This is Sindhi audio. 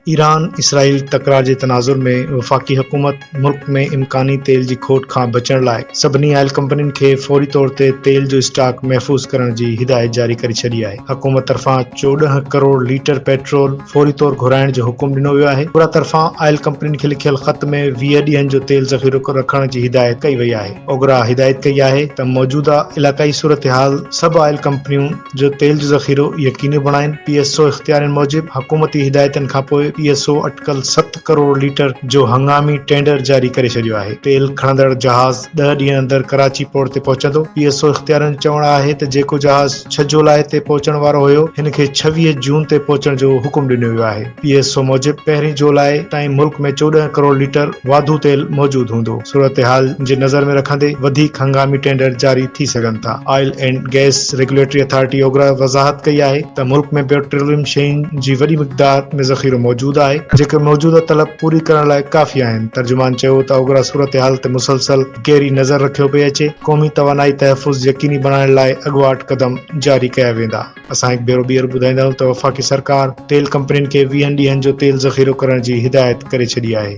ايران اسرائيل تڪرار جي تناظر ۾ وفاقي حڪومت ملڪ ۾ امڪاني تيل جي کوٽ کان بچڻ لاء سڀني آئل ڪمپنين کي فوري طور تي تيل جو اسٽاڪ محفوظ ڪرڻ جي هدايت جاري ڪري ڇڏي آهي. حڪومت طرفان 14 ڪروڙ ليٽر پيٽرول فوري طور گهرائڻ جو حڪم ڏنو ويو آهي. اوگرا طرفان آئل ڪمپنين کي لکيل خط ۾ 20 ڏينهن جو تيل ذخيرو رکڻ جي هدايت ڪئي وئي آهي. اوگرا هدايت ڪئي آهي ته موجوده علائقائي صورتحال سڀ آئل ڪمپنيون جو تيل جو ذخيرو يقيني بڻائين. پي ايس او اختيارين موجب حڪومتي هدايتن کانپوء پي ايس او اٽڪل 7 ڪروڙ ليٽر جو هنگامي ٽينڊر جاري ڪري ڇڏيو آهي. تيل کڻندڙ جهاز 10 ڏينهن اندر ڪراچي پورٽ تي پهچندو. پي ايس او اختيارين جو چوڻ آهي ته جيڪو جهاز 6 جولاء تي پهچڻ وارو هيو هن کي 26 جون تي پهچڻ جو حڪم ڏنو ويو آهي. پي ايس او موجب پهرين جولاء تائين ملڪ ۾ 14 ڪروڙ ليٽر واڌو تيل موجود هوندو، صورتحال جي نظر ۾ رکندي وڌيڪ هنگامي ٽينڊر جاري ٿي سگهن ٿا. Oil and gas regulatory authority OGRA وضاحت ڪئي آهي ته ملڪ ۾ پيٽروليم شين جي وڏي مقدار ۾ ذخيرو موجود آهي، جيڪي موجوده طلب پوري ڪرڻ لاء ڪافي آهن. ترجمان چيو ته اوگرا صورتحال تي مسلسل گهري نظر رکيو پئي اچي، قومي توانائي تحفظ يقيني بڻائڻ لاء اڳواٽ قدم جاري ڪيا ويندا. اسان هڪ ڀيرو ٻيهر ٻڌائيندا آهيون ته وفاقي سرڪار تيل ڪمپنين کي ويهن ڏينهن جو تيل ذخيرو ڪرڻ جي هدايت ڪري ڇڏي آهي.